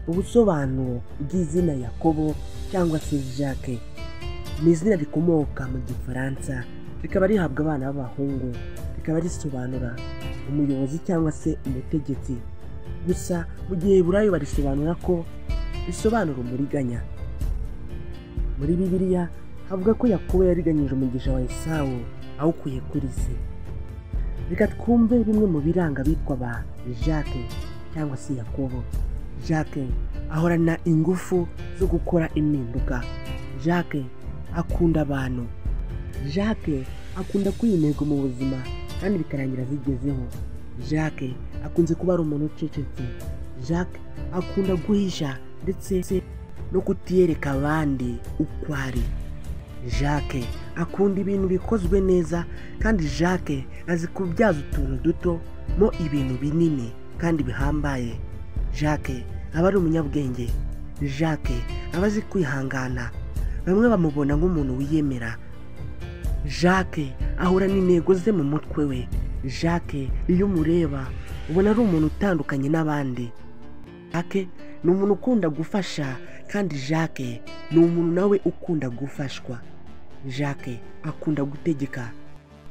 Ubusobanuro bw'izina Yakobo cyangwa se Jacques ni izina rikomoka mu Gifaransa, rikaba rihabwa abana b'abahungu, rikaba risobanura umuyobozi cyangwa se umutegetsi. Gusa mu gihe Giheburayo barisobanura ko risobanura umuriganya. Muri Bibiliya havuga ko Yakobo yariganyije umugisha wa Esawu awukuye kuri se. Reka twumve bimwe mu biranga abitwa ba Jacques cyangwa se Yakobo. Jacques ahorana ingufu zo gukora impinduka. Jacques akunda abantu. Jacques akunda kwiha intego mu buzima kandi bikarangira azigezeho. Jacques akunze kuba ari umuntu ucecetse. Jacques akunda guhisha ndetse no kutiyereka abandi uko ari. Jacques akunda ibintu bikozwe neza kandi Jacques azi kubyaza utuntu duto mo ibintu binini kandi bihambaye. Jacques aba ari umunyabwenge. Jacques aba azi kwihangana. Bamwe bamubona nk'umuntu wiyemera. Jacques ahorana intego ze mu mutwe we. Jacques iyo umureba ubona ari umuntu utandukanye n'abandi. Jacques ni umuntu ukunda gufasha kandi Jacques ni umuntu nawe ukunda gufashwa. Jacques akunda gutegeka.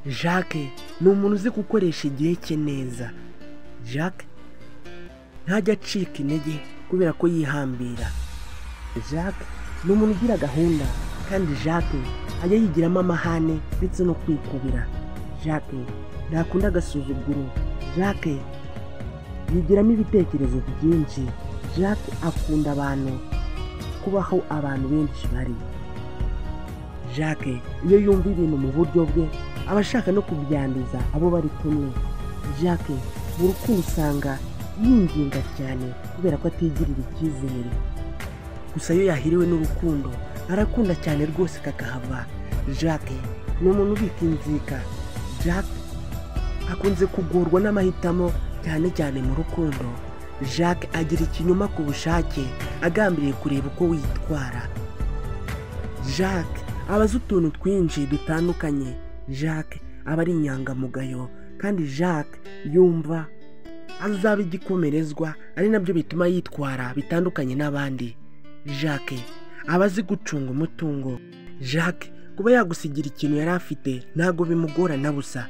Jacques ni umuntu uzi gukoresha igihe cye neza. Jacques ntajya acika intege kubera ko yihambira. Jacques ni umuntu ugira gahunda kandi Jacques ajya yigiramo amahane ndetse no kwikubira. Jacques ntakunda agasuzuguro. Jacques yigiramo ibitekerezo byinshi. Jacques akunda abantu, kubaho abantu benshi bari. Jacques iyo yumva ibintu mu buryo bwe aba ashaka no kubyanduza abo bari kumwe. Jacques mu rukundo usanga yinginga cyane kubera ko atigirira icyizere. Gusa iyo yahiriwe n'urukundo arakunda cyane rwose kakahava. Jacques ni umuntu ubika inzika. Jacques akunze kugorwa n'amahitamo cyane cyane mu rukundo. Jacques agira ikinyoma ku bushake agambiriye kureba uko witwara. Jacques aba azi utuntu twinshi dutandukanye. Jacques aba ari inyangamugayo kandi Jacques yumva azaba igikomerezwa, ari nabyo bituma yitwara bitandukanye n'abandi. Jacques aba azi gucunga umutungo. Jacques kuba yagusigira ikintu yari afite ntabwo bimugora na busa.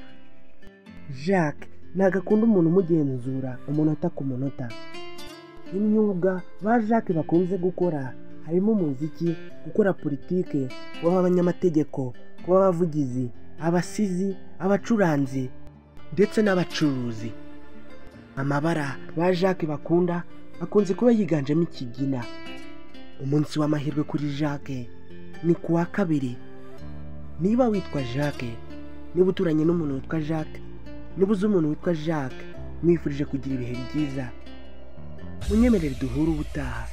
Jacques ntabwo akunda umuntu umugenzura umunota ku munota. Imyuga ba Jacques bakunze gukora harimo umuziki, gukora politike, kuba abanyamategeko, kuba abavugizi, abasizi, abacuranzi ndetse n'abacuruzi. Amabara ba Jacques bakunda akunze kuba yiganjemo ikigina. Umunsi w'amahirwe kuri Jacques ni ku wa kabiri. Niba witwa Jacques, niba uturanye n'umuntu witwa Jacques, niba uzi umuntu witwa Jacques, mwifurije kugira ibihe byiza. Munyemerere duhure ubutaha.